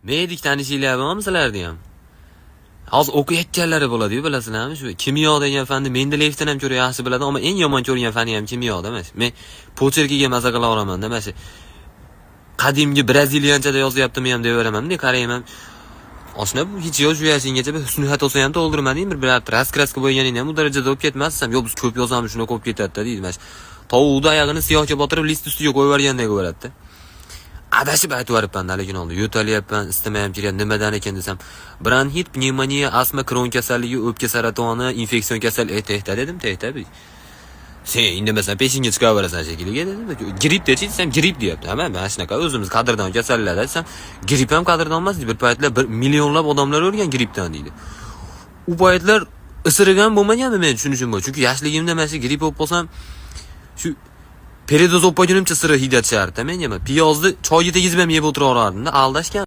Medik tanishinglar bormi sizlarni ham? Hozir o'qiyotganlari bo'ladi-yu, bilasizlarmi? Shu kimyo degan fanni Mendeleyevdan ham ko'ra yaxshi biladi, ammo eng yomon ko'rgan fani ham kimyoda mana shu. Men почерк iga maza qila olaman-da, mana shu. Qadimgi braziliyanchada yozyaptimi ham deyveraman, bunday qarayman. Oshna, bu hech yo'q, shu yoshinggacha bir husni xatosi ham to'ldirmading, bir biror раскраска bo'lganingda ham u darajada bo'lib ketmassan. Yo'q, biz ko'p yozamiz, shunaqa bo'lib ketadi-da, deydi. Mana shu tovuqni oyog'ini siyohga botirib, list ustiga qo'yib yuborgandek bo'ladida. Adashib aytib yuboribman, lekin oldi yo'talyapman, isitma ham kiryapti, nimadan ekan desam, bronxit, pnevmoniya, astma, Kron kasalligi, o'pka saratoni, infeksion kasallik. Tehta dedim, tehta, sen indamasdan peshinga chiqaverasan shekilli dedim. Gripp dechi desam, gripp deyapti. Ha, mana shunaqa o'zimiz qadrdon kasallar desam, gripp ham qadrdon emas, bir paytlar bir millionlab odamlar o'lgan grippdan, deydi. U paytlar isiriq ham bo'lmaganmi, men tushunishim bo'yicha? Chunki yoshligimda mana shu gripp bo'lib qolsam, shu передоз bo'lib qolgunimcha isiriq hidi tushardi menga. Piyozni choyga tegizib ham yeb o'tiraverardimda, aldashgan.